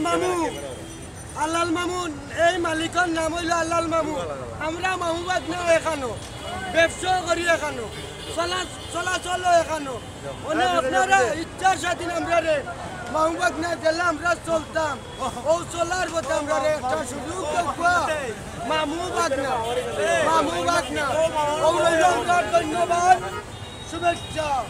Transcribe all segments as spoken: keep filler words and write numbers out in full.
মামু, আল্লাল মামু, এই মালিকর নাম অইলো আল্লাল মামু। আমরা মামু ভাগনা এখানো, ব্যবসা করি এখানো, চলা-, চলাচল এখানো। মানে আপনারা ইচ্ছার স্বাধীন আমরারে মামু ভাগনা দিলে আমরা চলতাম। ও চলার পথে আমরারে একটা সুযোগ দেওয়া। মামু ভাগনা, মামু ভাগনা। ও রইল আমরার ধন্যবাদ, শুভেচ্ছা।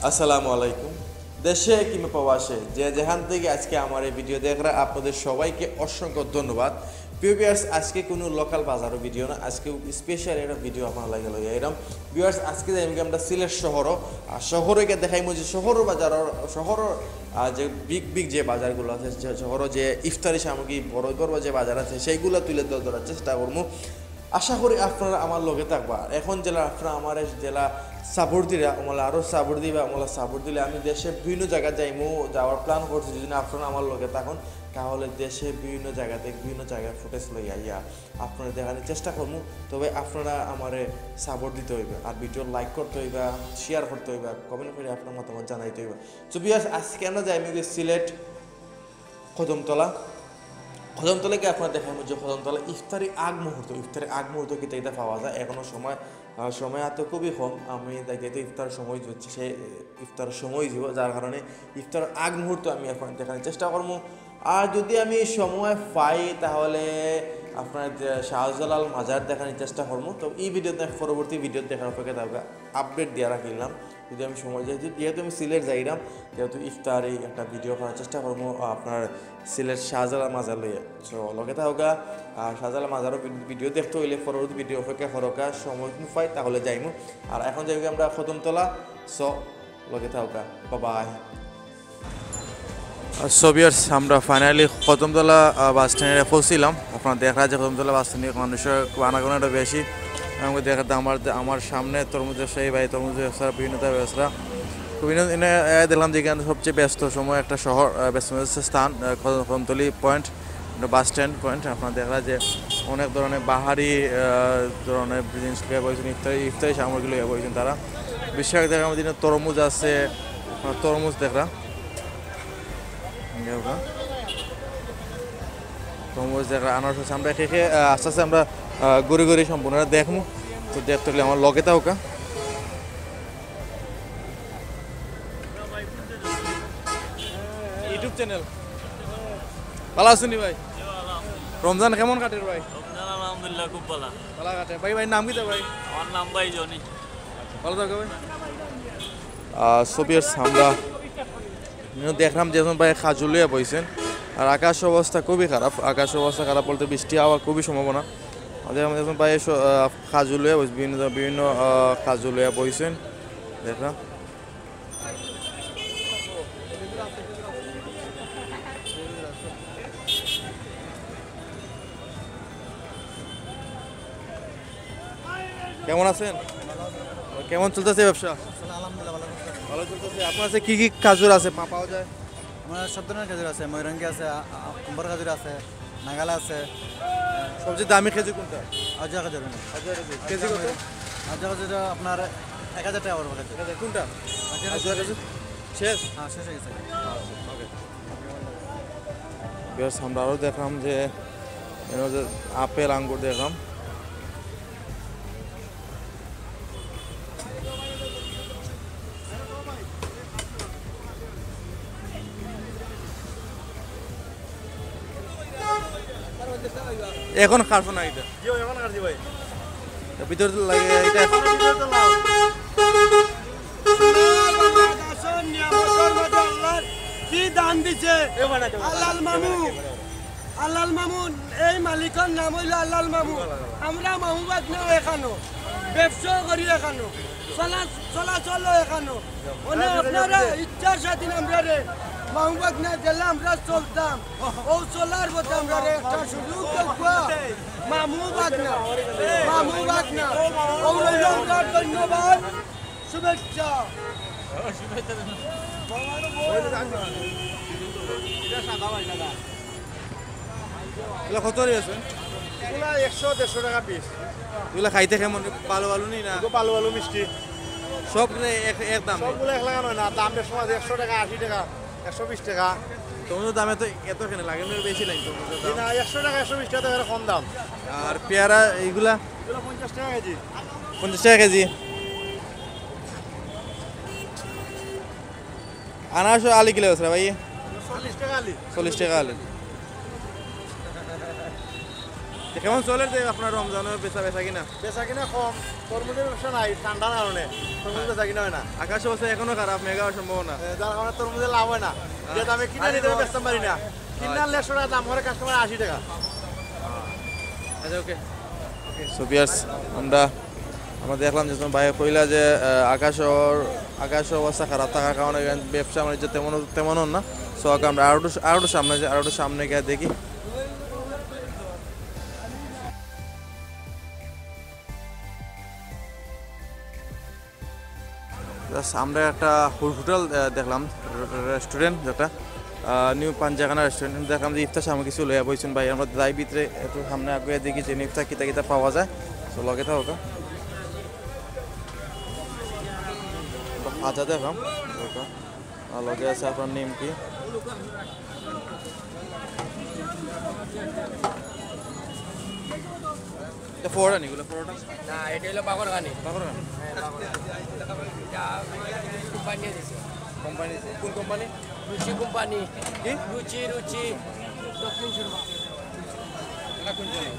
আসসালামু আলাইকুম। দেশে কিংবা প্রবাসে যে যেখান থেকে আজকে আমার এই ভিডিও দেখরা, আপনাদের সবাইকে অসংখ্য ধন্যবাদ। প্রিয় ভিউয়ার্স, আজকে কোনো লোকাল বাজারও ভিডিও না, আজকে স্পেশাল একটা ভিডিও আপনার লাগে লইয়া এরম। ভিউয়ার্স, আজকে যাইমু আমরা সিলেট শহরও, আর শহরে গিয়ে দেখাইমু যে শহর বাজার, শহর, আহ, যে বিগ বিগ যে বাজারগুলো আছে, যে শহরও যে ইফতারি সামগ্রী বড় বড় যে বাজার আছে, সেইগুলো তুলে ধ-, ধরার চেষ্টা করবো। আশা করি আপনারা আমার লগে থাকবা। আর এখন যেলা আপনারা আমার জেলা সাপোর্ট দিরা, ওমলা আরও সাপোর্ট দিবা, ওমলা সাপোর্ট দিলে আমি দেশে বিভিন্ন জায়গা যাইমু, যাওয়ার প্ল্যান করছি। যদি না আপনারা আমার লগে থাকুন, তাহলে দেশে বিভিন্ন জায়গাতে বিভিন্ন জায়গার ফুটেজ লই আইয়া আপনারা দেখানোর চেষ্টা করবো। তবে আপনারা আমারে সাপোর্ট দিতে হইবে, আর ভিডিও লাইক করতে হইবা, শেয়ার করতে হইবা, কমেন্ট করে আপনার মতামত জানাইতে হইবা। তো ভিউয়ার্স, আজকে আমরা যাইমু গিয়া সিলেট কদমতলা। কদমতলা গিয়া আপনারা দেখাইমু যে কদমতলা ইফতারি আগ মুহূর্ত, ইফতারি আগ মুহূর্ত কিতা কিতা পাওয়া যায়। এখনো সময়, আহ, সময় আর তো খুবই কম। আমি দেখাই তো ইফতার সময় হচ্ছে, সে ইফতার সময় দিব, যার কারণে ইফতার আগ মুহূর্ত আমি আপনারা দেখানোর চেষ্টা করবো। আর যদি আমি সময় পাই, তাহলে আপনার যে শাহজালাল মাজার দেখানোর চেষ্টা করবো। তো এই ভিডিও দেখ-, পরবর্তী ভিডিও দেখার অপেক্ষা থাকবে, আপডেট দিয়া রাখিলাম। যদি আমি সময় যাই, যেহেতু আমি সিলেট যাইরাম, যেহেতু ইফতারি একটা ভিডিও করার চেষ্টা করবো আপনার সিলেট শাহজালাল মাজার লইয়া। So, লগে থাকউক্কা। আর শাহজালাল মাজারও ভি-, ভিডিও দেখতে হইলে পরবর্তী ভিডিও অপেক্ষা করউক্কা, সময় যদি পাই তাহলে যাইমু। আর এখন যাইমু আমরা কদমতলা। So, লগে থাকউক্কা। Bye bye। আর so ভিউয়ার্স, আমরা ফাইনালি কদমতলা, আহ, বাস স্ট্যান্ডে পৌঁছিলাম। আপনারা দেখরা যে কদমতলা বাস স্ট্যান্ডে মানুষের আনাগোনাটা বেশি। আমি দেখাতে আমার, আমার সামনে তরমুজ ব্যবসায়ী ভাই, তরমুজ ব্যবসা, বিভিন্ন ধরনের ব্যবসা। তো বিভিন্ন, এনে, এ, দেখলাম যে এখানে সবচেয়ে ব্যস্ত সময় একটা শহর, আহ, ব্যস্ত স্থান, আহ, কদম-, Kadamtali point, bus stand point. আপনারা দেখরা যে অনেক ধরনের বাহারি, আহ, ধরনের জিনিস লইয়া বইছেন, ইফতারি, ইফতারি সামগ্রী লইয়া বইছেন তারা। বিশেষ করে দেখলাম যে তরমুজ আছে, আপনারা তরমুজ দেখরা। এই দেখরা। তরমুজ দেখরা, আনারস আছে। আমরা একে একে, আহ, আস্তে আস্তে আমরা, আহ, ঘুরি ঘুরি সম্পূর্ণ দেখমু। তো দেখতে হইলে আমার লগে থাকউক্কা। YouTube channel. ভালা আছইন নি ভাই? রমজান কেমন কাটের ভাই? রমজান আলহামদুলিল্লাহ খুব ভালা। ভালা কাটে। ভাই, ভাই নাম কিতা ভাই? আমার নাম ভাই জনি। ভালা থাকো ভাই। আহ, so ভিউয়ার্স, আমরা দেখলাম যে একজন ভাই খাজু লইয়া বইছেন, আর আকাশ অবস্থা খুবই খারাপ। আকাশ অবস্থা খারাপ বলতে বৃষ্টি হওয়ার খুবই সম্ভাবনা। আমাদের, আমাদের একজন ভাই স-, আহ, খাজু লইয়া বইছেন, বিভিন্ন, বিভিন্ন, আহ, খাজু লইয়া বইছেন। দেখলাম। কেমন আছেন? কেমন চলতেছে ব্যবসা? আলহামদুলিল্লাহ, ভালা চলতেছে। ভালা চলতেছে। আপনার কাছে কি কি খাজুর আছে, পা-, পাওয়া যায়? আমার সব ধরনের খাজুর আছে, ময়রঙ্গি আছে, আ-, আ-, আম্বর খাজুর আছে, নাগালা আছে। সবচেয়ে দামি খাজুর কোনটা? আজোয়া খাজুর। আজোয়া খাজুর। কেজি কত? আজোয়া খাজুর আপনার এক হাজার টাকা পড়বে কেজি। এক হাজার কোনটা? আজোয়া আজোয়া খাজুর। খাজুর? শেষ? হ্যাঁ, শেষ হয়ে গেছে। আচ্ছা, ওকে। ভিউয়ার্স, আমরা আরও দেখলাম যে এর মধ্যে আপেল, আঙ্গুর দেখলাম। এখন কাটছো না এটা? জি ভাই, এখন কাটছি ভাই। ভিতরে তো লাগে এটা। এখন ভিতরে তো লাও। নিয়ামতর মাঝে আল্লাহর কি দান দিছে? এ বানা, এ বানা। আল্লাল মামু, আল্লাল মামু, এই মালিকর নাম অইলো আল্লাল মামু। আমরা মামু ভাগনা এখানো, ব্যবসাও করি এখানো, চলা-, চলাচলও এখানো। মানে আপনারা ইচ্ছার স্বাধীন আমরারে মামু ভাগনা, যেলা আমরা চলতাম, ও চলার পথে আমরারে একটা সুযোগ দেওয়া। মামু ভাগনা, মামু ভাগনা, ও রইল আমরার ধন্যবাদ, শুভেচ্ছা। এগুলা কত করি আছে? এগুলা একশো, দেড়শো টাকা পিস। এগুলা খাইতে কেমন? ভালো ভালো নি না? এগুলো ভালো ভালো মিষ্টি। সব এক, এক দাম? সবগুলো এক লাগানো হয় না, দাম বেশ সময় একশো টাকা, আশি টাকা, একশো বিশ টাকা। তরমুজের দাম এত, এত কেন লাগে? বেশি লাগে তরমুজের জি দাম। না, একশো টাকা, একশো বিশ টাকা তো এর কম দাম। আর পেয়ারা এইগুলা? এগুলো পঞ্চাশ টাকা কেজি। পঞ্চাশ টাকা কেজি। আনারস আলি কিলা বেচরা ভাই? চল্লিশ টাকা আলি। চল্লিশ টাকা আলি। তো কেমন চলের যে আপনার রমজানের বেচা, বেচা কিনা? বেচা কিনা কম, তরমুজের ব্যবসা নাই ঠান্ডার কারণে, তরমুজ বেচা কিনা হয় না। আকাশ অবস্থা এখনো খারাপ, মেঘ হওয়ার সম্ভাবনা। এ, যার কারণে তরমুজের লাভ হয় না। যে দামে কিনা নিতে বেচতাম পারি না, কিনা আনলে একশো টাকা দাম করে কাস্টমার আশি টাকা। আচ্ছা, ওকে। So viewers, আমরা, আমরা দেখলাম যে তোমার ভাই কইলা যে, আহ, আকাশ ওর, আকাশ অবস্থা খারাপ থাকার কারণে এখানে ব্যবসা বাণিজ্য তেমন, তেমন অর না। So ওকে আমরা আরো একটু, আরো একটু সামনে যাই, আরো একটু সামনে গিয়া দেখি। Just আমরা একটা হো-, হোটেল, আহ, দেখলাম, রে-, রেস্টুরেন্ট যেটা, আহ, নিউ পাঞ্জাখানা রেস্টুরেন্ট। দেখলাম যে ইফতার সামগ্রী কিছু লইয়া বইছেন ভাই। আমরা যাই ভিতরে একটু সামনে আগুয়ে দেখি যে ইফতার কিতা কিতা পাওয়া যায়। So লগে থাকো। খাজা দেখলাম। আর লগে আছে আপনার নিমকি। এটা পরোটা নি, এগুলো পরোটা? না, এটা হলো বাগরখানি। বাগরখানি? হ্যাঁ, বাগরখানি। এটা কোম্পানি দিছে। কোম্পানি দিছে? কোন কোম্পানি? রুচি কোম্পানি। কি? রুচি, রুচি। দক্ষিণ সুরমা। এটা কোন জেলা?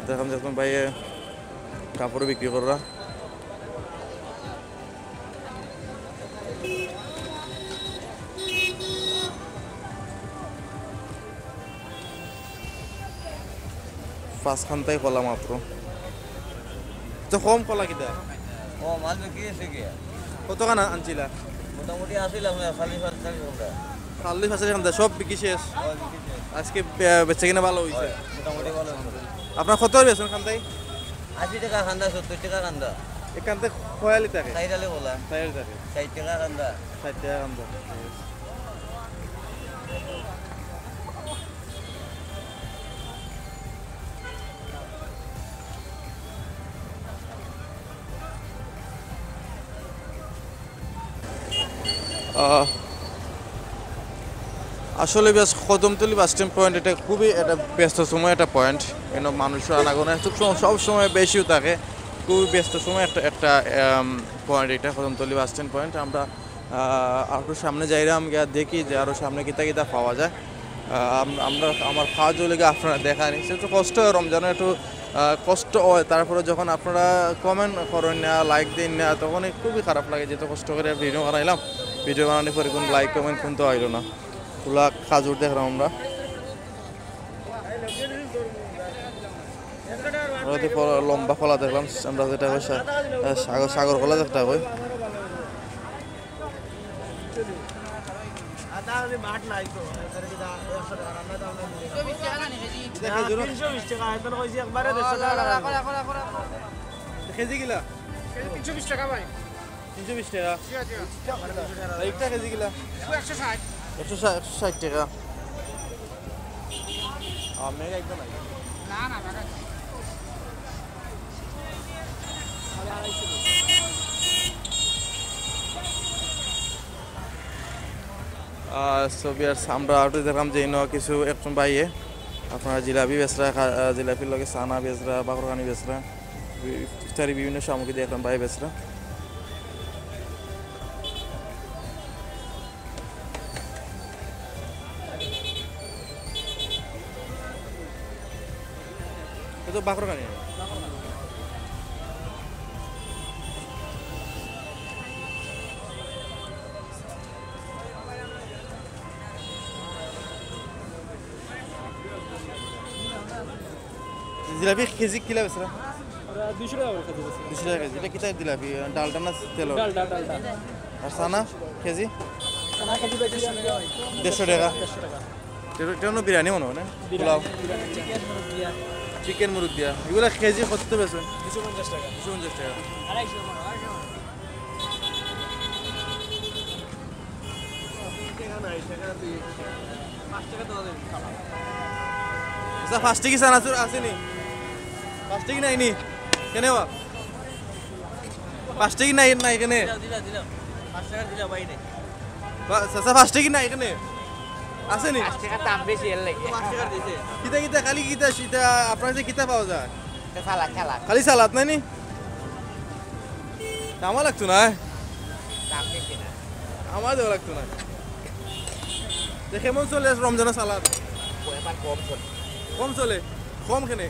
দেখলাম যে এখন ভাইয়ে কাপড় বিক্রি কররা। পাঁচখানতাই কলা মাত্র। তো কম কলা কিতা? ও, মাল বিক্রি হয়েছে কি? কতখান আনছিলা? মোটামুটি আছিল আপনার চল্লিশ পঁয়তাল্লিশ ঘন্টা। চল্লিশ পঁয়তাল্লিশ ঘন্টা, সব বিক্রি শেষ? ও, বিক্রি শেষ। আজকে বে-, বেচা কিনা ভালো হইছে? হয়, মোটামুটি ভালো হইছে। আপনার কত বেচন খান্তাই? আশি টাকা খান্দা, সত্তর টাকা খান্দা। এখান থেকে কয়ালি থাকে? চাইরালে বলা। চাইরালে থাকে। ষাট টাকা খান্দা। ষাট টাকা খান্দা। আহ, আসলে বেশ কদমতলি বাস স্ট্যান্ড পয়েন্ট, এটা খুবই একটা ব্যস্ত সময় একটা পয়েন্ট। এখানে মানুষের আনাগোনা সব সময়, সব সময় বেশিও থাকে। খুবই ব্যস্ত সময় একটা, একটা, আম, পয়েন্ট এটা, কদমতলি বাস স্ট্যান্ড পয়েন্ট। আমরা, আহ, আরো সামনে যাইরাম, গিয়া দেখি যে আরো সামনে কিতা কিতা পাওয়া যায়। আহ, আম-, আমরা, আমার কাজ হইলে গিয়া আপনারা দেখানি, সে তো কষ্ট হয়, রমজানে একটু, আহ, কষ্ট হয়। তারপরে যখন আপনারা কমেন্ট করেন না, লাইক দেন না, তখন খুবই খারাপ লাগে যে এত কষ্ট করে ভিডিও বানাইলাম, ভিডিও বানানোর পরে কোনো লাইক কমেন্ট কিন্তু আইলো না। খোলা খাজুর দেখলাম আমরা। আমরা তো প-, লম্বা কলা দেখলাম, আমরা যেটা কই সা-, সাগর, সাগর কলা যেটা কই। তিনশো বিশ টাকা, একবার কইছি একবারে দেড়শো টাকা লাগাইবো। কেজি কিলা? কেজি তিনশো বিশ টাকা ভাই। তিনশো বিশ টাকা। জি, জি। আর একটা কেজি কিলা? একশো ষাট। একশো ষাট, একশো ষাট টাকা। আর মেঘ একদম নাই। না, না, না। আহ, so viewers, আমরা আউটে দেখলাম যে ইনো কিছু একজন ভাইয়ে আপনারা জিলাপি বেচরা, খা-, আহ, জিলাপির লগে চানা বেচরা, বাকরখানি বেচরা, বি-, ইফতারি বিভিন্ন সামগ্রী দেখলাম ভাই বেচরা। এ তো বাকরখানি। জিলাপি কেজি কিলা বেচরা? ওরা দুইশো টাকা করে কেজি বেচরা। দুইশো টাকা কেজি। ইটা কিতা জিলাপি? ডালডা না তেলর? ডালডা, ডালডা। আর চানা কেজি? চানা কেজি বেচরা দেড়শো টাকা। দেড়শো টাকা। ইটা, ইটা অনো বিরিয়ানি মনে অয় না? বিরিয়ানি, পোলাও। বিরিয়ানি, চিকেন মুরগ দিয়া। চিকেন মুরগ দিয়া। ইগুলা কেজি কত বেচইন? দুইশো পঞ্চাশ টাকা। দুইশো পঞ্চাশ টাকা। আড়াইশো, আড়াইশো। আচ্ছা, পাঁচ টেকি চানাচুর আছে নি? পাঁচ টেকি নাই নি? কেনে বা? পাঁচ টেকি নাই, নাই কেনে? দিলাম, দিলাম, দিলাম। পাঁচ টাকা দিলাম, ভাই নাই। বা-, চাচা, পাঁচ টেকি নাই কেনে? আছে নি? পাঁচ টাকার দাম বেশি, এর লাগি। পাঁচ টাকা দিছে। কিতা কিতা, খালি কিতা, সিতা, আপনার কাছে কিতা পাওয়া যায়? এটা সালাদ, সালাদ। খালি সালাদ নাই নি? আমার লাগতো না, হ্যাঁ? দাম বেশি না। আমার দেওয়া লাগতো না। তো কেমন চলে রমজানের সালাদ? ও, এবার কম চলে। কম চলে? কম কেনে?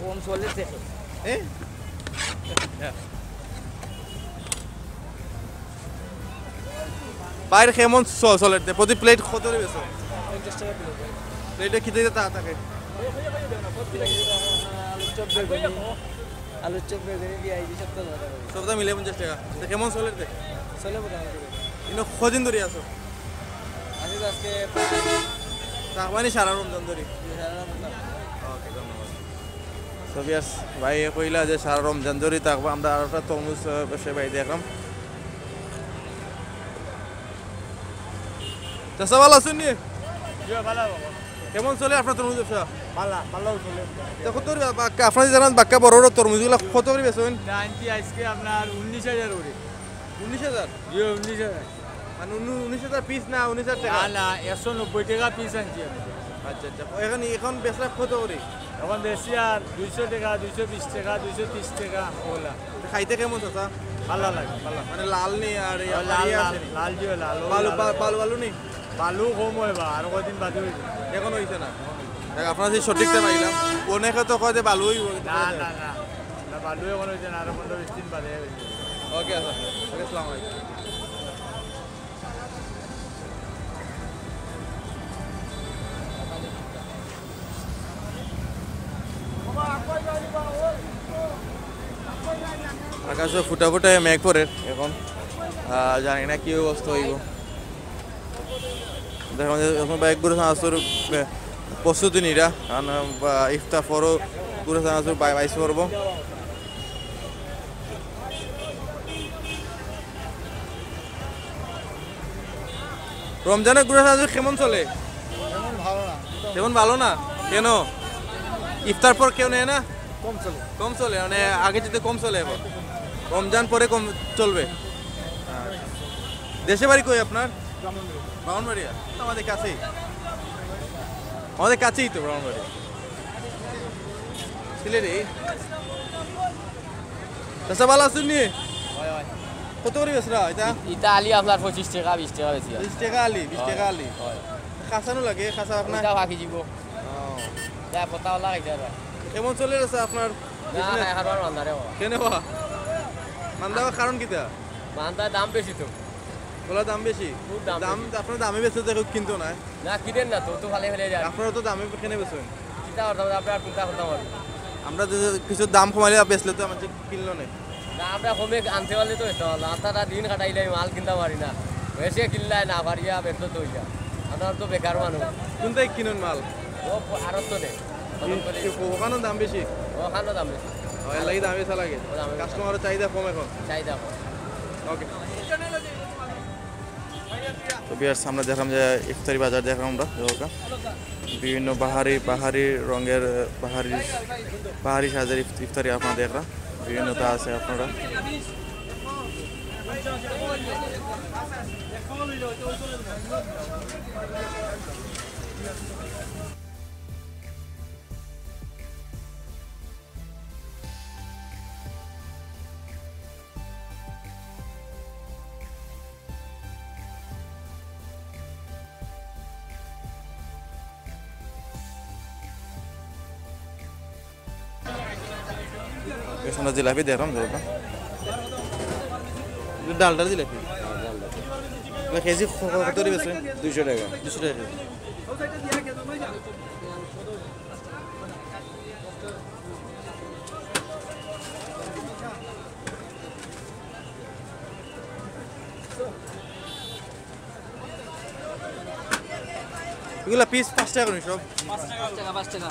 কম চলে দেখো। এ? বাইরে কেমন চ-, চলে? প্রতি প্লেট কত করে বেচো? পঞ্চাশ টাকা প্লেট। প্লেটে কি দিয়ে তা থাকে? আলুর চপ, বেগুনি। আলুর চপ, বেগুনি, পিঁয়াজি, সব তো ধরে। সবটা মিলে পঞ্চাশ টাকা। তো কেমন চলে রে? চলে মোটামুটি। ইনো কদিন ধরি আছো? আছি তো আজকে প্রায় তার মানে সারা রমজান ধরি? সারা রমজান। ওকে, ধন্যবাদ। So, viewers, ভাই কইলা যে সারা রমজান ধরি থাকবো। আমরা আর একটা তরমুজ, আহ, ব্যবসায়ী ভাই দেখলাম। চাচা, ভালা আছইন নি? জি, ভালা বাবা। কেমন চলে আপনার তরমুজ ব্যবসা? ভালা, ভালাউ চলে। তে কত করি বা-, বাক্কা, আপনারা জানেন বাক্কা বড় বড় তরমুজ, ইগুলা কত করি বেচইন? এটা আনছি আজকে আপনার উনিশ হাজার করি। উনিশ হাজার? জি, উনিশ হাজার। মানে উনি-, উনিশ হাজার পিস না উনিশ হাজার টাকা? না, না, একশো নব্বই টাকা পিস আনছি আমি। আচ্ছা, আচ্ছা। এখন, এখন বেচরা কত করি? এখন বেশি আর দুইশো টাকা, দুইশো বিশ টাকা, দুইশো তিরিশ টাকা, ওগুলা। খাইতে কেমন চাচা? ভালা লাগে, ভালা। মানে লাল নি আর ইয়া, ও, লাল, ইয়া লাল, আছে নি? লাল জি, লাল, ও, বালু, লাল। বা-, বালু, বালু নি? বালু কম অয় বা, আরো কয়দিন বাদে অইবো। এখন অইছে না? দেখ, আপনারা যে সঠিকটা পাইলাম, অনেকে তো কয় যে বালু অইবো, কিন্তু না, না, না, না, বালু এখন অইছে না, আরো পনেরো বিশ দিন বাদে অইবো। ওকে, আচ্ছা। ওকে, আসসালামু আলাইকুম। আকাশো ফুটা ফুটা মেঘ পড়ের এখন, আহ, জানি না কি অবস্থা অইবো। দেখা যায় এখন বাইক ঘুরে আসলে প্রস্তুতি নিরা, কারণ, আহ, ইফতার পরও ঘুরে আসলে বাইশ পড়বো। রমজানের ঘুরে আসলে কেমন চলে? তেমন ভালো না। তেমন ভালো না? কেন? ইফতার পর কেউ নেয় না? কম চলে। কম চলে, মানে আগে চাইতে কম চলে এখন। রমজান পরে কম চলবে। দেশে বাড়ি কই আপনার? ব্রাহ্মণবাড়িয়া। ব্রাহ্মণবাড়িয়া? তো আমাদের কাছেই। আমাদের কাছেই তো ব্রাহ্মণবাড়িয়া। সিলেটে। চাচা, ভালা আছইন নি? অয়, অয়। কত করি বেচরা ইটা? ইটা আলি আপনার পঁচিশ টাকা, বিশ টাকা বেশি আর। বিশ টাকা আলি, বিশ টাকা আলি। অয়। খাসা নু লাগে, খাসা আপনার? ইটা বাকি দিব। ও। ইটা পতাওয়ালা খাইতে পারবা। কেমন চলে চাচা আপনার না, business? না, এখন আর মান্দা রে বাবা। কেনে বা? মান্দা অওয়ার কারণ কিতা? মান্দা দাম বেশি তো। অলা দাম বেশি? খুব দাম দাম, বেশি। আপনার দামে বেচলে তো কেউ কিনতো না। না, কিনের না তো, তো ফালাই ফালাই যায়। আপনারা তো দামে কেনে বেচইন? কিতা করতাম, আমরা আর কুনটা করতাম আর? আমরা যে কিছু দাম কমাইলে বেচলে তো আমার যে কিনলো না। না, আমরা কমে আনতে পারলে তো বেচতাম পারলাম। আস্তা দিন কাটাইলে আমি মাল কিনতাম পারি না। বেশি কিনলাই না, পারিয়া বেচলো তো অইয়া। আমরা তো বেকার মানুষ। কুনটাই কিনইন মাল? ও, আরত তো নেই। ওখানেও দাম বেশি? ওখানেও দাম বেশি। ও, এর লাগি দামে বেচা লাগে? ও, দামে বেচা। কাস্টমারের চাহিদা কম এখন? চাহিদা কম। ওকে। তো viewers, আমরা দেখলাম যে ইফতারি বাজার দেখলাম আমরা, এলাকা। বিভিন্ন বাহারি, বাহারি রঙের, বাহারি, বাহারি সাজের ইফ-, ইফতারি আপনারা দেখলাম, বিভিন্নতা আছে আপনারা। বেশ, আমরা জিলাপি দেখলাম, ধরো না। এটা ডালডার জিলাপি। এটা কেজি ক-, ক-, কত করে বেচে? দুইশো টাকা। দুইশো টাকা কেজি। এগুলা পিস পাঁচ টাকা করে সব। পাঁচ টাকা, পাঁচ টাকা।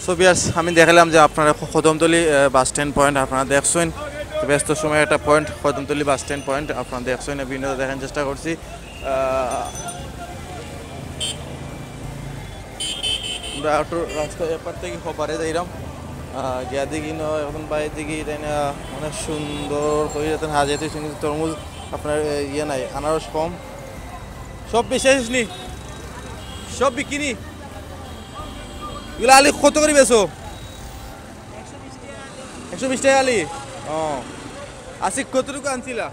So viewers, আমি দেখাইলাম যে আপনারা ক-, কদমতলি, আহ, বাস স্ট্যান্ড পয়েন্ট আপনারা দেখছেন। তো ব্যস্ত সময় একটা পয়েন্ট, কদমতলি বাস স্ট্যান্ড পয়েন্ট আপনারা দেখছেন, বিভিন্ন দেখার চেষ্টা করছি। আহ, আমরা একটু রাস্তা এপার থাকি ওপারে যাইরাম। আহ, গিয়া দেখি ন, এখন বাইরে দিকে তাই না, অনেক সুন্দর করে যাতে হাজিয়াতে কিন্তু তরমুজ আপনার, এ, ইয়ে নাই, আনারস কম। সব বেশি আসিস নি? সব বিকিনি? এগুলা আলি কত করি বেচো? একশো বিশ টাকা আলি। ও, আজকে কতটুকু আনছিলা?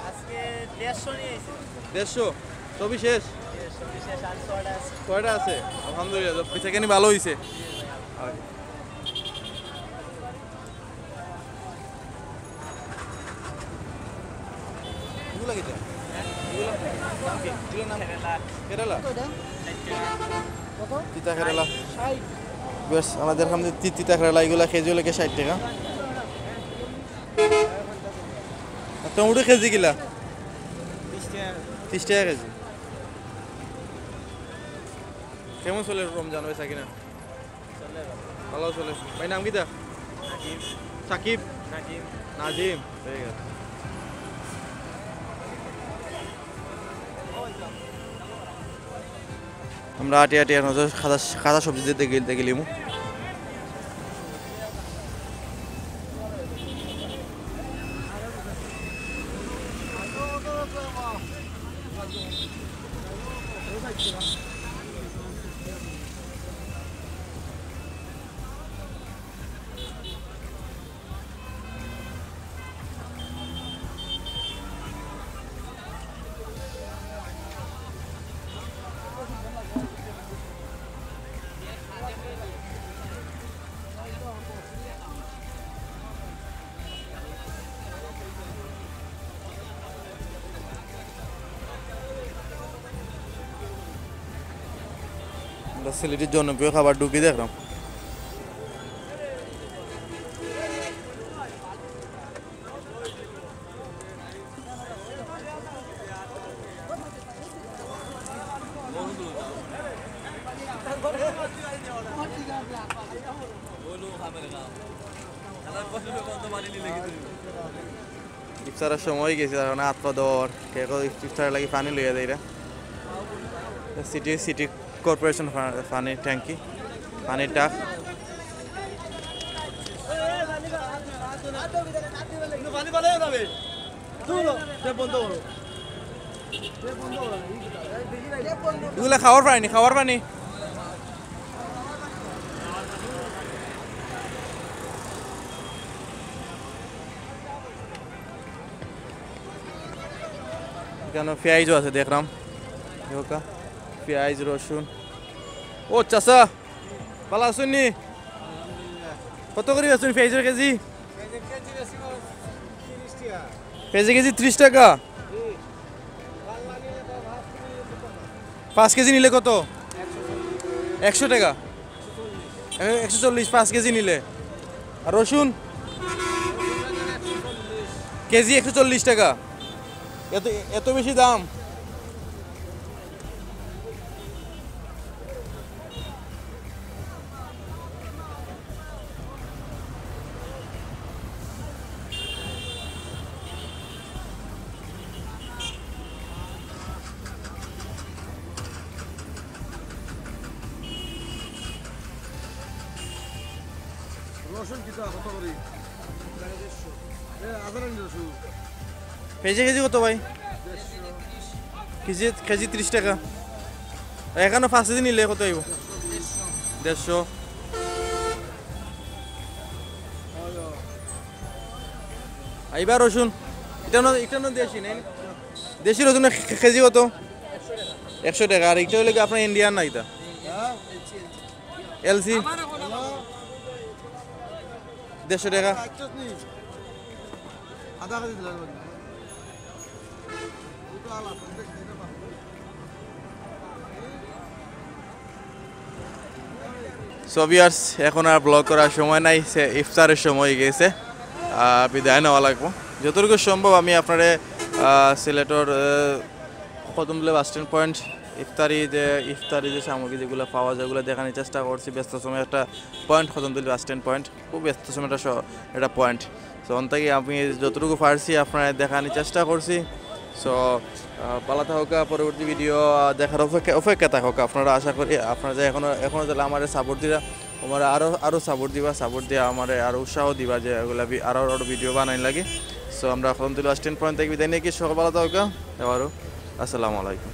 আজকে দেড়শো নিয়ে আইছি। দেড়শো? সবই শেষ? সবই শেষ, আর ছয়টা আছে। ছয়টা আছে? আলহামদুলিল্লাহ, তো বেচাকেনি ভালো হইছে। এগুলা কিতা? এগুলা নাম কি? এগুলার নাম কি? কেরালা। কেরালা? কত? তিতা কেরালা। ষাট। বেশ, আমাদের এখানে তি-, তিতা কেরালা এগুলা কেজি অইলো গি ষাট টাকা। আর টমেটো কেজি কিলা? তিরিশ টাকা। তিরিশ টাকা কেজি। কেমন চলে রমজান, বেচাকেনা? চলে ভালো। ভালো চলে। ভাই, নাম কিতা? নাজিম। সাকিব? নাজিম। নাজিম, ঠিক আছে। আমরা আটি আটি এখন হচ্ছে কাঁচা, কাঁচা সবজি দিয়ে দেখি, দেখি লিমু। আমরা সিলেটের জনপ্রিয় খাবার ঢুকি দেখলাম। ইফতারের সময় গেছে, তার কারণে হাত পা ধর, কে কো ইফতারের লাগি পানি লইয়া দেয় এরা। সিটি, সিটি কর্পোরেশন পা-, পানির ট্যাঙ্কি, পানির ট্যাপ। এগুলা খাওয়ার পানি, খাওয়ার পানি। এখানো পেঁয়াজও আছে দেখলাম। দেখউক্কা, পেঁয়াজ, রসুন। ও চাচা, ভালা আছইন নি? কত করি বেচইন পেঁয়াজর কেজি? পেঁয়াজর কেজি ত্রিশ টাকা। পাঁচ কেজি নিলে কত? একশো টাকা। এ, একশো চল্লিশ, পাঁচ কেজি নিলে। আর রসুন? কেজি একশো চল্লিশ টাকা। এত, এত বেশি দাম? রসুন কিতা কত করি? এ, আধার আনি রসুন। পেঁয়াজ কেজি কত ভাই? কেজি, কেজি ত্রিশ টাকা। এখানো পাঁচ কেজি নিলে কত অইব? দেড়শো। এইবার রসুন, ইটা না, ইটা না দেশি নাই? দেশি রসুন কে-, কেজি কত? একশো টাকা। আর ইটা অইলে কি আপনার ইন্ডিয়ান না ইটা? এলসি? দেড়শো টাকা। আধা কেজি দিলাম। So viewers, এখন আর ব্লগ করার সময় নাই, সে ইফতারের সময় অই গেছে। আহ, বিদায় নেওয়া লাগবো। যতটুকু সম্ভব আমি আপনারে, আহ, সিলেটর, আহ, কদমতলী বাস স্ট্যান্ড পয়েন্ট ইফতারি যে, ইফতারি যে সামগ্রী যেগুলো পাওয়া যায়, ওগুলো দেখানোর চেষ্টা করছি। ব্যস্ত সময় একটা পয়েন্ট, কদমতলী বাস স্ট্যান্ড পয়েন্ট। খুব ব্যস্ত সময় একটা শ-, একটা পয়েন্ট। So অন থাকি আমি যতটুকু পারছি আপনারে দেখানোর চেষ্টা করছি। So, আহ, ভালা থাকউক্কা, পরবর্তী ভিডিও, আহ, দেখার অপেক্ষা, অপেক্ষা থাকউক্কা। আপনারা, আশা করি আপনারা যে এখনো, এখনো যারা আমারে সাপোর্ট দিরা, আমারে আরো, আরো সাপোর্ট দিবা, সাপোর্ট দিয়া আমারে আরো উৎসাহ দিবা যে এগুলা ভি-, আরো, আরো ভিডিও বানাইন লাগি। So আমরা কদমতলী বাস স্ট্যান্ড পয়েন্ট থাকি বিদায় নিয়া কি, সকল ভালা থাকউক্কা, আবারও আসসালামু আলাইকুম।